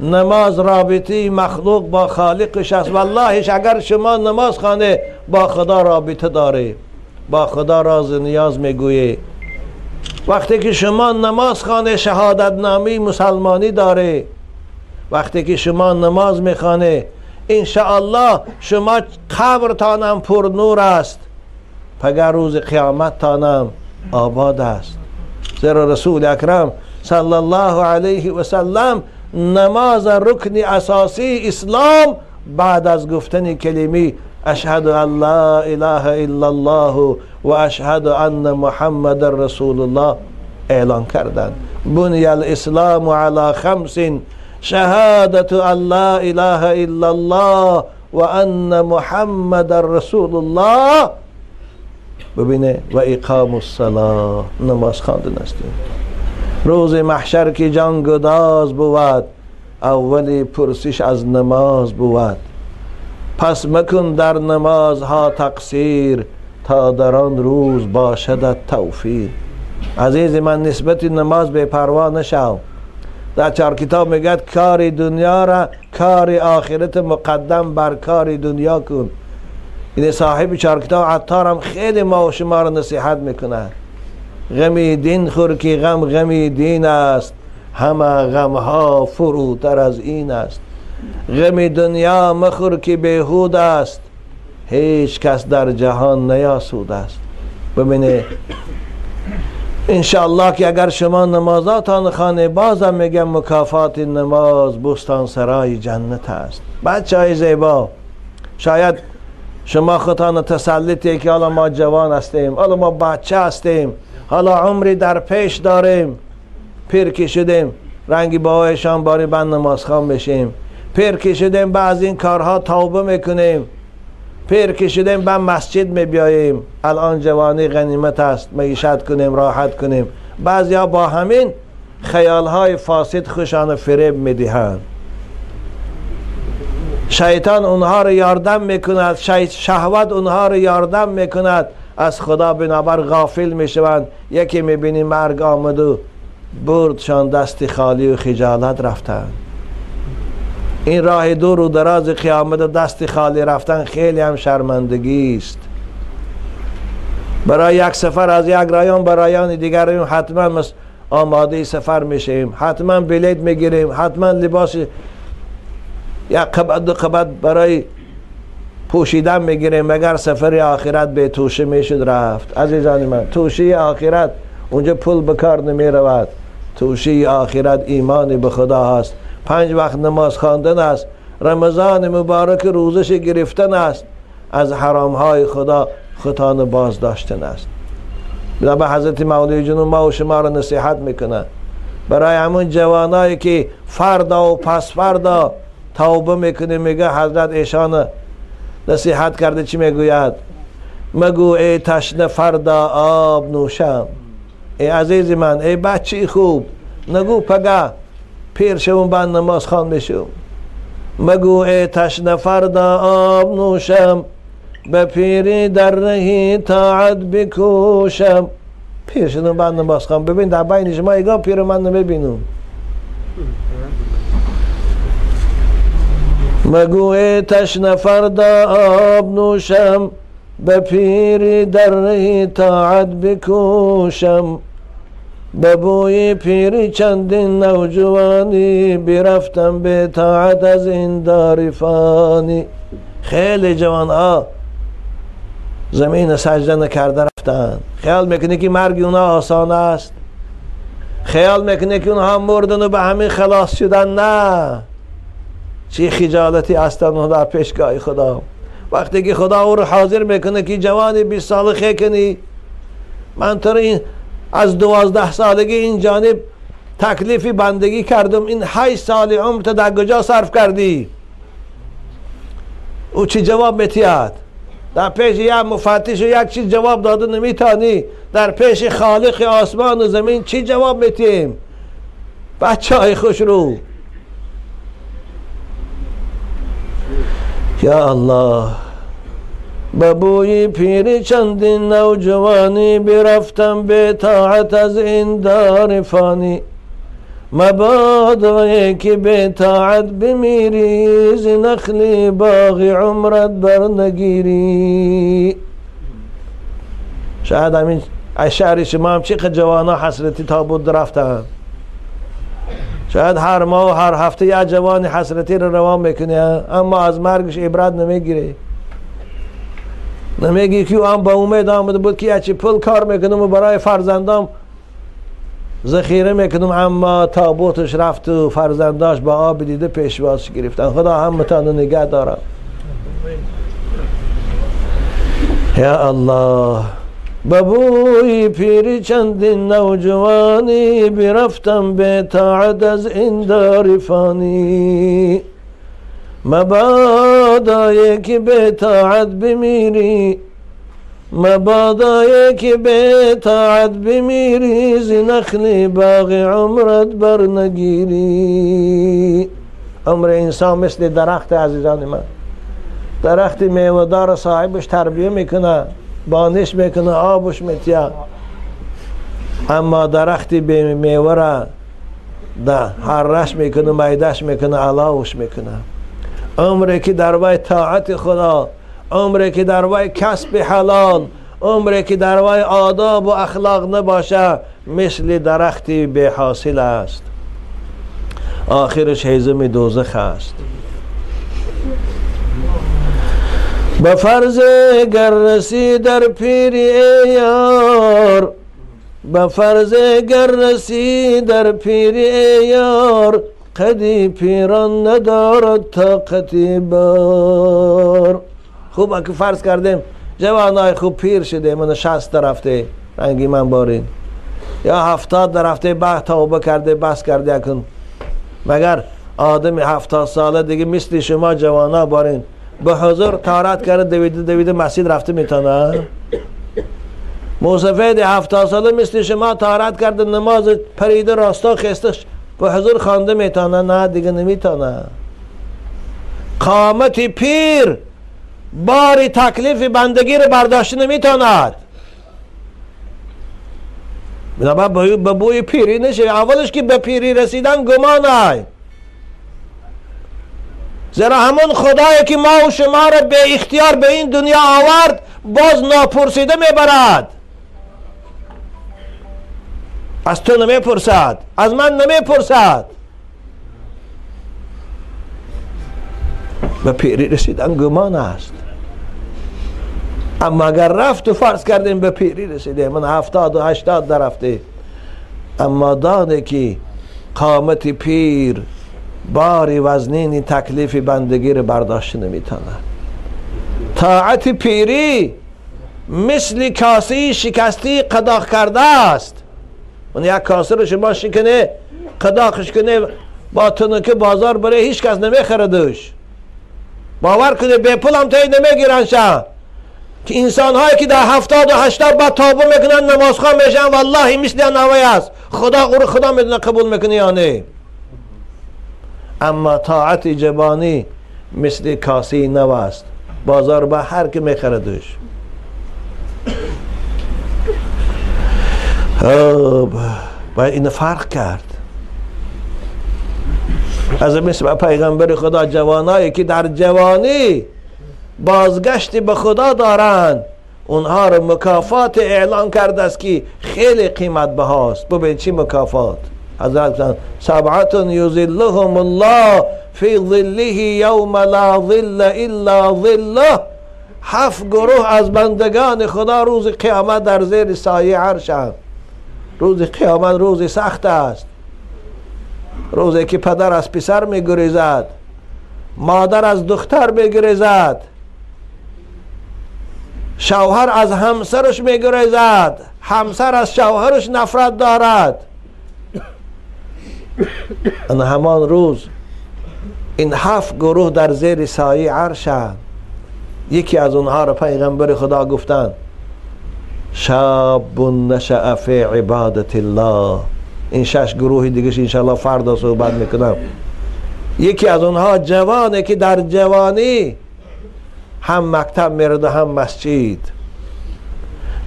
نماز رابطه مخلوق با خالقش است. والله اگر شما نماز خانه با خدا رابطه داره، با خدا راز نیاز میگویی، وقتی که شما نماز خوانه شهادتنامه مسلمانی داره، وقتی که شما نماز میخوانه انشاءالله شما قبرتانم پر نور است، پگر روز قیامت تانم آباد است. زیرا رسول اکرم صلی الله علیه و سلم نماز رکن اساسی اسلام بعد از گفتن کلمه اشهد ان لا اله الا الله و اشهد ان محمد رسول الله اعلان کردند. بنی الاسلام علی خمس، شهادت ان لا اله الا الله و ان محمد رسول الله. ببینه و اقام الصلاه، نماز خواندن است. روز محشر که جان گداز بود، اولی پرسش از نماز بود. پس مکن در نمازها تقصیر، تا در آن روز باشدت توفیر. عزیز من، نسبت نماز بی پروا نشو. در چهار کتاب میگد کار دنیا را کار آخرت مقدم بر کار دنیا کن. این صاحب چهار کتاب عطار هم خیلی ما و شما را نصیحت میکند. غمی دین خور که غم غمی دین است، همه غمها فروتر از این است. غم دنیا مخور که بیهود است، هیچ کس در جهان نیاسود است. ببینه انشاءالله که اگر شما نمازاتان خانه، بازم میگم مکافات نماز بستان سرای جنت است. بچه های زیبا، شاید شما خودتان تسلی که حالا ما جوان هستیم، حالا ما بچه هستیم، حالا عمری در پیش داریم، پیر که شدیم رنگی بابایشان باری بند نمازخوان بشیم، پیر که شدیم بعض این کارها توبه میکنیم، پیر که شدیم به مسجد میبیاییم. الان جوانی غنیمت است، معیشت کنیم، راحت کنیم. بعضیا با همین خیالهای فاسد خوشان فریب میدهند. شیطان اونها رو یاردم میکند، شهوت اونها رو یاردم میکند، از خدا بنابر غافل میشوند. یکی میبینی مرگ آمد و بردشان دست خالی و خجالت رفتند. این راه دور و دراز قیامت دست خالی رفتن خیلی هم شرمندگی است. برای یک سفر از یک رایان به رایان دیگر حتما آماده سفر میشیم، حتما بلیت میگیریم، حتما لباس یک قبط دو قبط برای پوشیدن میگیریم. مگر سفر آخرت به توشه میشد رفت؟ عزیزان من، توشه آخرت اونجا پول به کار نمی رود. توشه آخرت ایمان به خدا هست، 5 وقت نماز خواندن است، رمضان مبارک روزش گرفتن است، از حرامهای خدا خودتان باز داشتن است. به حضرت مولوی جنون ما و شما را نصیحت میکنه برای همون جوانایی که فردا و پس فردا توبه میکنه، میگه حضرت ایشان نصیحت کرده. چی میگوید؟ مگو ای تشنه فردا آب نوشم. ای عزیز من، ای بچه خوب، نگو پگه پیر شوم بند نماز خوان بشم. مگو ای تشنه فردا آب نوشم، به پیری در رهی طاعت بکوشم. پیر شدم بند نماز خوان. ببین در بین شما ایگا پیر من نمیبینم. مگو ای تشنه فردا آب نوشم، به پیری در رهی طاعت بکوشم. به بوی پیری چندین نوجوانی، برفتم به طاعت از این دار فانی. خیلی جوان ها زمین سجده نکرده رفتن. خیال میکنه که مرگ اونا آسان است، خیال میکنه که اونها مردن و به همین خلاص شدن. نه، چه خجالتی هستن اونها در پیشگاه خدا. وقتی که خدا او رو حاضر میکنه که جوانی 20 ساله خیکنی، من تو این از 12 سالگی این جانب تکلیف بندگی کردم، این 8 سال عمر تو در کجا صرف کردی؟ او چی جواب میتید؟ در پیش یک مفتش و یک چیز جواب داده نمیتانی، در پیش خالق آسمان و زمین چی جواب میتیم؟ بچه های خوش رو، یا الله. به بوی پیری چندین نوجوانی، برفتم به طاعت از این دار فانی. مبادا که به طاعت بمیری، ز نخل باغ عمرت برنگیری. شاید همین از شهر شما هم چقدر جوانا حسرتی تابوت رفتن. شاید هر ماه و هر هفته یه جوان حسرتی رو روان میکنه، اما از مرگش عبرت نمیگیره. نمیگی که او هم با امید آمده بود که یه پول کار میکنم و برای فرزندام ذخیره میکنم، اما تابوتش رفت و فرزنداش با آب دیده پیشواز گرفتن. خدا همتان نگه دارم. یا الله. ببوی پیری چندین نوجوانی، برفتم به طاعت از این دار فانی. مبادا یکی به طاعت بمیری، مبادا یکی به طاعت بمیری، ز نخل باغ عمرت بر نگیری. عمر انسان مثل درخت عزیزان من، درخت میوه‌دار صاحبش تربیه میکنه، بانش میکنه، آبش میتیه، اما درخت بی میوه را ده هرش میکنه، میدش میکنه، علاوش میکنه. عمری که در وی طاعت خدا، عمری که در وی کسب حلال، عمری که در وی آداب و اخلاق نباشه، مثل درختی بی حاصل است. آخرش هیزم دوزخ است. به فرض گر رسی در پیری یار، به فرض گر رسی در پیری یار، قدی پیران ندارد طاقتی بار. خوب اگه فرض کردیم جوانای خوب پیر شده، من 60 رفته رنگی من بارین، یا 70 رفته، بعد توبه کرده بس کرده. اکن مگر آدم 70 ساله دیگه مثل شما جوانا بارین به حضور طارت کرده دویده دویده مسجد رفته میتونه؟ موسفید 70 ساله مثل شما طارت کرده نماز پریده راستا خسته به حضور خوانده میتونه؟ نه دیگه نمیتونه. قامت پیر باری تکلیف بندگی رو برداشته نمیتوند. بنابراین به بوی پیری نشه. اولش که به پیری رسیدن گمان، زیرا همون خدایی که ما و شما را به اختیار به این دنیا آورد باز ناپرسیده میبرد. از تو نمیپرسد، از من نمیپرسد. به پیری رسیدن گمان است. اما اگر رفت و فرض کردیم به پیری رسیده، من 70 و 80 رفته، اما دانه که قامت پیر باری وزنین تکلیف بندگی رو برداشت نمیتونه. طاعت پیری مثل کاسه شکستی قداق کرده است. اون یک کاسه رو شما شکنه قداقش کنه با تنکه بازار بره، هیچ کس نمیخردش. باور کنه به پول هم تایی نمیگیرن شا. که انسان هایی که در 70 و 80 بعد توبه میکنن نمازخوان میشن، والله مثل نوی است. خدا او خدا میدونه قبول میکنه یا نه. اما طاعت جبانی مثل کاسه نو است، بازار به هر که میخردش. باید این فرق کرد. از مثل پیغمبر خدا جوانایی که در جوانی بازگشت به خدا دارند، اونها رو مکافات اعلان کرده است که خیلی قیمت بهاست. ببین چی مکافات. حضرت سبعة یظلهم الله فی ظله یوم لا ظل الا ظله. 7 گروه از بندگان خدا روز قیامت در زیر سایه عرشند. روز قیامت روز سخت است، روزی که پدر از پسر میگریزد، مادر از دختر میگریزد، شوهر از همسرش میگریزد، همسر از شوهرش نفرت دارد. ان همان روز این 7 گروه در زیر سایه عرشند. یکی از اونها را پیغمبر خدا گفتند شاب نشأ فی عبادت الله. این 6 گروه دیگه انشاءالله فردا صحبت میکنم. یکی از اونها جوانه که در جوانی هم مکتب میرد و هم مسجد،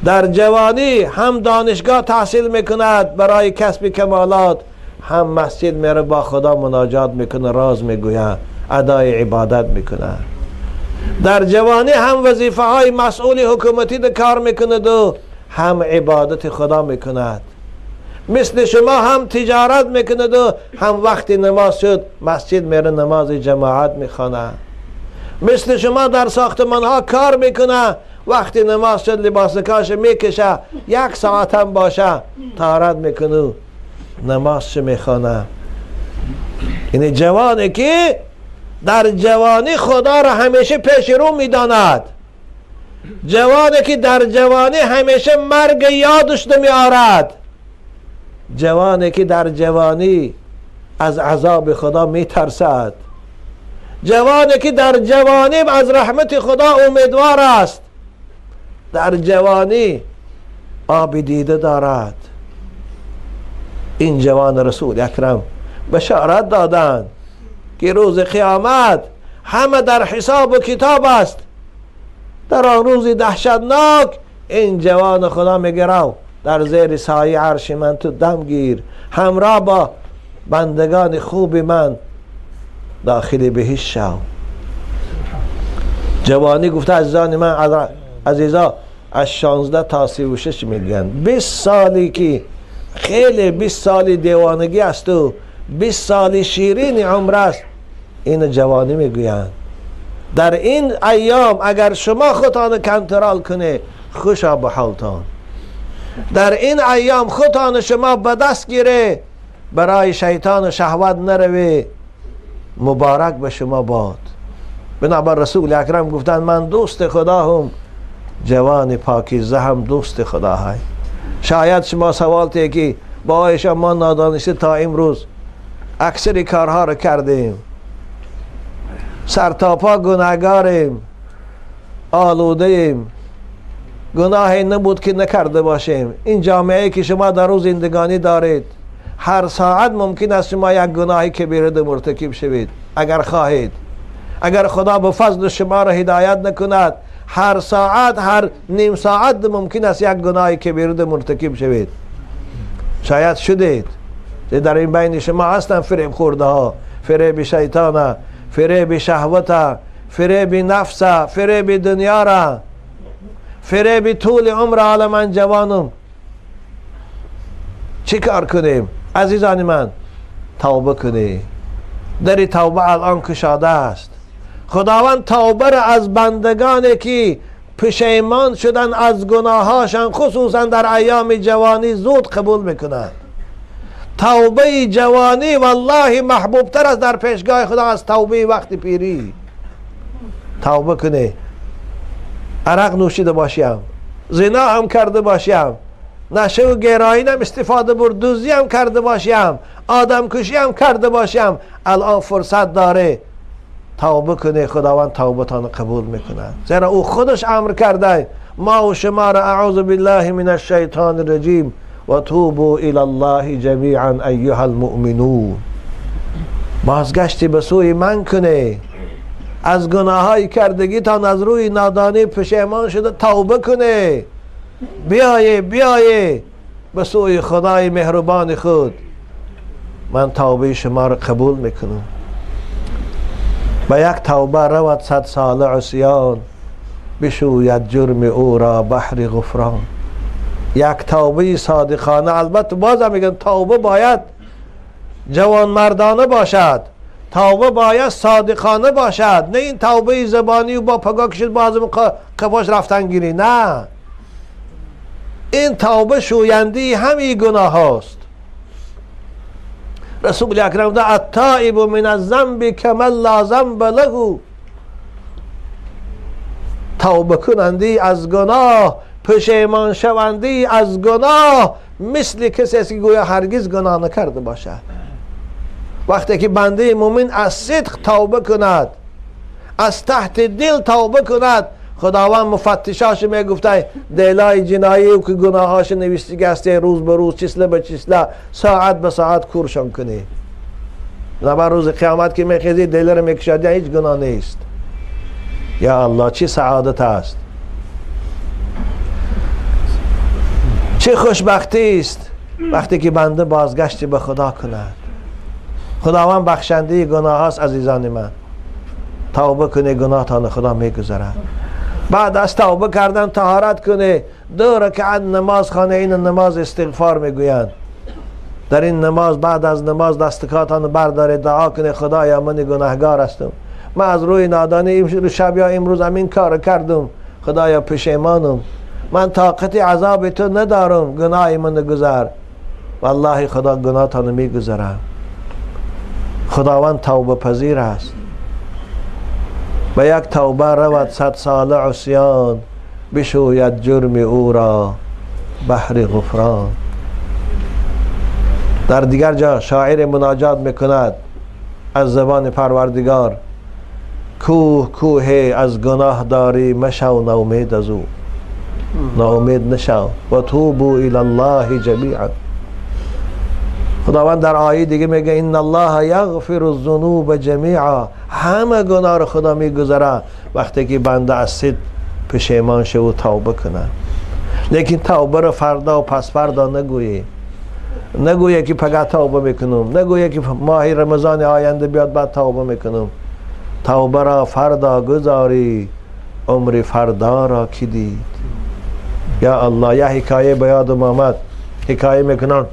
در جوانی هم دانشگاه تحصیل میکند برای کسب کمالات، هم مسجد میره با خدا مناجات میکنه، راز میگوید، ادای عبادت میکنه. در جوانی هم وظیفه های مسئول حکومتی ده کار میکند و هم عبادت خدا میکند، مثل شما هم تجارت میکند و هم وقتی نماز شد مسجد میره نماز جماعت میخواند، مثل شما در ساختمان ها کار میکنه، وقتی نماز شد لباس کاش میکشه، یک ساعت هم باشه طهارت میکنه نماز میخوانه. این جوانی که در جوانی خدا را همیشه پیش رو میداند، جوانی که در جوانی همیشه مرگ یادش نمیآرد، جوانی که در جوانی از عذاب خدا میترسد، جوانی که در جوانی از رحمت خدا امیدوار است، در جوانی آب دیده دارد. این جوان رسول اکرم بشارت دادند که روز قیامت همه در حساب و کتاب است، در آن روز دهشتناک این جوان خدا میگه رو در زیر سایه عرش من تو دم گیر، همراه با بندگان خوب من داخل بهشت شو. جوانی گفته عزیزان من، عزیزا از 16 تا 36 میگن 20 سالی که خیلی 20 سالی دیوانگی است و 20 سالی شیرین عمر است، این جوانی میگویند. در این ایام اگر شما خودتان کنترل کنه خوشا به حالتان، در این ایام خودتان شما به دست گیره، برای شیطان و شهوت نروی، مبارک به شما باد. بنابر رسول اکرم گفتند من دوست خدا هم، جوان پاکیزه هم دوست خدا های. شاید شما سوال تیه که با آیشا ما نادانسته تا امروز اکثر کارها رو کردیم، سر تا پا گناهگاریم، آلوده ایم، گناهی نبود که نکرده باشیم. این جامعه که شما در روز زندگانی دارید، هر ساعت ممکن است شما یک گناهی کبیره مرتکب شوید اگر خواهید. اگر خدا به فضل شما را هدایت نکند، هر ساعت هر نیم ساعت ممکن است یک گناه کبیره مرتکب شوید. شاید شدید در این بین شما هستن فریب خورده ها، فریب شیطان، فریب شهوت، فریب نفس، فریب دنیا را، فریب طول عمر. حالا من جوانم چی کار کنیم؟ عزیزان من توبه کنی. در توبه الان کشاده است. خداوند توبه را از بندگانی که پشیمان شدن از گناهاشان خصوصا در ایام جوانی زود قبول میکنند. توبه جوانی والله محبوب تر است در پیشگاه خدا از توبه وقت پیری. توبه کنی، عرق نوشیده باشیم، زنا هم کرده باشیم، نشه و گرایی هم استفاده برد، دزدی هم کرده باشیم، آدم کشی هم کرده باشیم، الان فرصت داره توبه کنه. خداوند توبتان قبول میکنه، زیرا او خودش امر کرده ما و شما را اعوذ بالله من الشیطان الرجیم و توبوا الی الله جمیعا ایها المؤمنون. بازگشتی به سوی من کنه، از گناههای کردگیتان از روی نادانی پشیمان شده توبه کنه، بیایه بیایه به سوی خدای مهربان خود، من توبه شما را قبول میکنم. به یک توبه رود 100 ساله عصیان، بشوید جرم او را بحر غفران. یک توبه صادقانه. البته بازم میگن توبه باید جوانمردانه باشد، توبه باید صادقانه باشد، نه این توبه زبانی و با پگاه کشید بازم قفاش رفتن گیری، نه، این توبه شویندی همین گناه هاست. رسول اکرم ده التائب من الذنب کمن لا ذنب له. توبه کننده از گناه، پشیمان شونده از گناه، مثل کسی است که گویا هرگز گناه نکرده باشد. وقتی که بنده مومن از صدق توبه کند، از تحت دل توبه کند، خداوند مفتشاش میگفته دلای جنایی او که گناهاش نوشته است روز به روز، چسله به چسله، ساعت به ساعت کورشان کنی. بنابر روز قیامت که میخیزی دل رو میکشادی، هیچ گناه نیست. یا الله چه سعادت است، چه خوشبختی است وقتی که بنده بازگشتی به خدا کند. خداوند بخشنده گناه هاست. عزیزان من توبه کنی، گناهتان خدا میگذرد. بعد از توبه کردن طهارت کنه، 2 رکعت نماز خانه، این نماز استغفار میگویند. در این نماز بعد از نماز دستکاتان برداره، دعا کنه خدایا من گناهگار هستم، من از روی نادانی شب یا امروز همین کار کردم، خدایا پشیمانم، من طاقت عذاب تو ندارم، گناه من گذر. والله خدا گناهتان میگذره. خداوند توبه پذیر است. به یک توبه رود 100 ساله عصیان، بشوید جرم او را بحر غفران. در دیگر جا شاعر مناجات میکند از زبان پروردگار: کوه کوه از گناه داری مشو ناامید از او، ناامید نشو، و توبوا الی الله جمیعا. خداوند در آیه دیگه میگه ان الله یغفر الذنوب جمیعا، همه گناه رو خدا میگذره وقتی که بنده از صدق پشیمان شه و توبه کنه. لیکن توبه رو فردا و پس فردا نگویی، نگویی که پگه توبه میکنم، نگویی که ماه رمضان آینده بیاد بعد توبه میکنم. توبه را فردا گذاری، عمر فردا را کی دید. یا الله، یه حکایه به یادم آمد. حکایه میکنن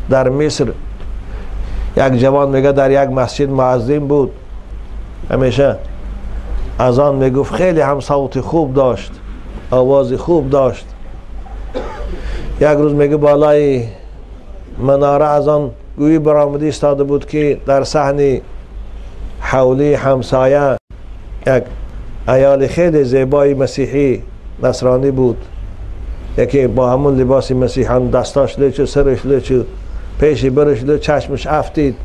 در مصر یک جوان میگه در یک مسجد معظم بود، همیشه اذان میگفت، خیلی هم صوت خوب داشت، آواز خوب داشت. یک روز میگه بالای مناره اذان گویی برآمده ایستاده بود که در صحن حولی همسایه یک عیال خیلی زیبای مسیحی نصرانی بود، یکی با همون لباس مسیحان، دستاش لچ، سرش لچ، پیش برش لچ، چشمش افتید.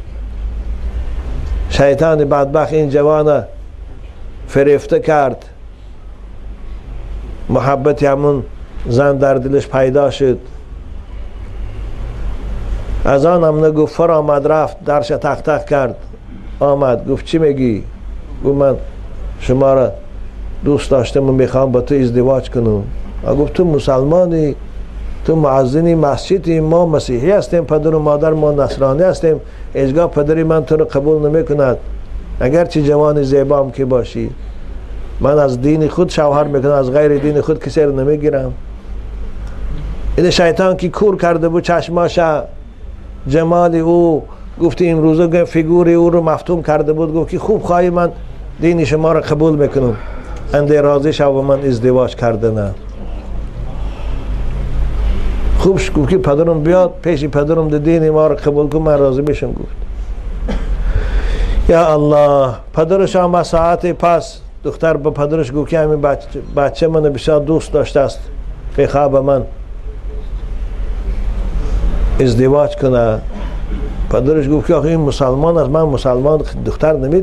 شیطان بدبخت این جوان فریفته کرد، محبت همون زن در دلش پیدا شد. از آن هم نگفت، فر آمد رفت درش تق تق کرد، آمد گفت چی میگی؟ گفت من شما را دوست داشتم و میخوام با تو ازدواج کنم. گفت تو مسلمانی، تو معزنی مسجدی، ما مسیحی هستیم، پدر و مادر ما نصرانی هستیم، هیچگاه پدری من تو رو قبول نمیکند، اگرچه جوان زیبام که باشی، من از دین خود شوهر میکنم، از غیر دین خود کسی رو نمیگیرم. این شیطان که کور کرده بود چشماش، جمال او، گفت امروزه فیگور او رو مفتون کرده بود، گفت که خوب خواهی من دین شما رو قبول میکنم، انده راضی شو و من ازدواج کرده نه. خوب گفت که پدرم بیاد پیش پدرم دین ما رو قبول کن، من راضی میشم. گفت یا الله. پدرش هم ساعت پس دختر به پدرش گفت که همین بچه من بسیار دوست داشته است، میخواد به من ازدواج کنه. پدرش گفت که آخه این مسلمان است، من مسلمان دختر نمیتونم.